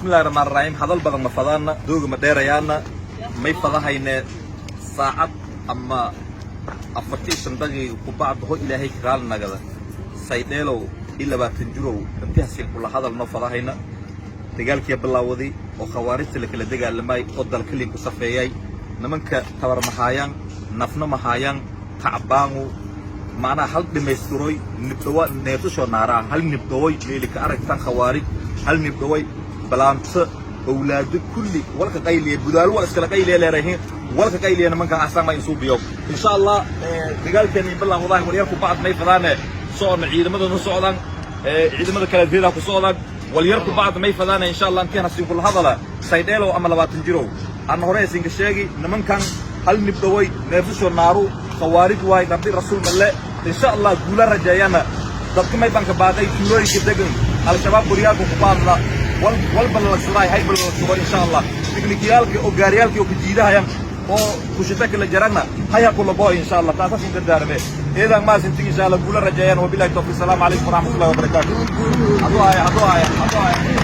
Bismillahi raxmaan raxiim. Hadal badan ma fadaana, dooga ma dheerayaana. May fadahayne saacad ama 45 daqiiqa ku bacda ho Ilaahay karaal nagada. Saydheelow i 20 jirow intihasin kula hadalno fadahayna. Dagaalkiya bilaawaday oo khawaarijta la kala dagaalamay oo dalka linku safeeyay. Nimanka tabar mahaayaan, nafna mahaayaan, tacbaangu macnaha hal dhimaystiroy nibdhawa neefsashoo naaraa hal nibdhawoy meeli ka aragtan khawaarij hal nibdhaway balaanto owlaado kulli walka qayliya budaalo wal iskala qayliya leerahiin walka qayliya. Nimankan asaan ma insuubiyo, insha Allah. Dagaalkeeni bilaa wadahay walyarku bacd may fadaane socona, ciidamadana socdaan, ciidamada kala deedaa ku socdaan. Walyarku bacd may fadaane, insha Allah, intii hasiin kula hadala saydheelow ama 20 jirow. Anna hore isinka sheegi, nimankan hal nibdhaway neefsashoo naaru khawaarij waay rabbi rasuul malle. Insha Allah guula rajeeyana. Dadka may banka baaqay tuulooyinka degan Al-Shabaab qoryaalka ku qaadla walba lalagsaday hayba lalagsado, insha Allah. Tiknikiyaalka oo gaariyaalka oo kajiidahayaan oo kushita kala jarana haya kula boy, insha Allah. Taasas inta daarme eedan maasintin, insha Allah, guula rajeeyaan. Wabillahi tawfiiq. Salaamu calaykum waraxmatullahi wabarakaatu. Hadduu haya, hadduu haya, hadduu haya.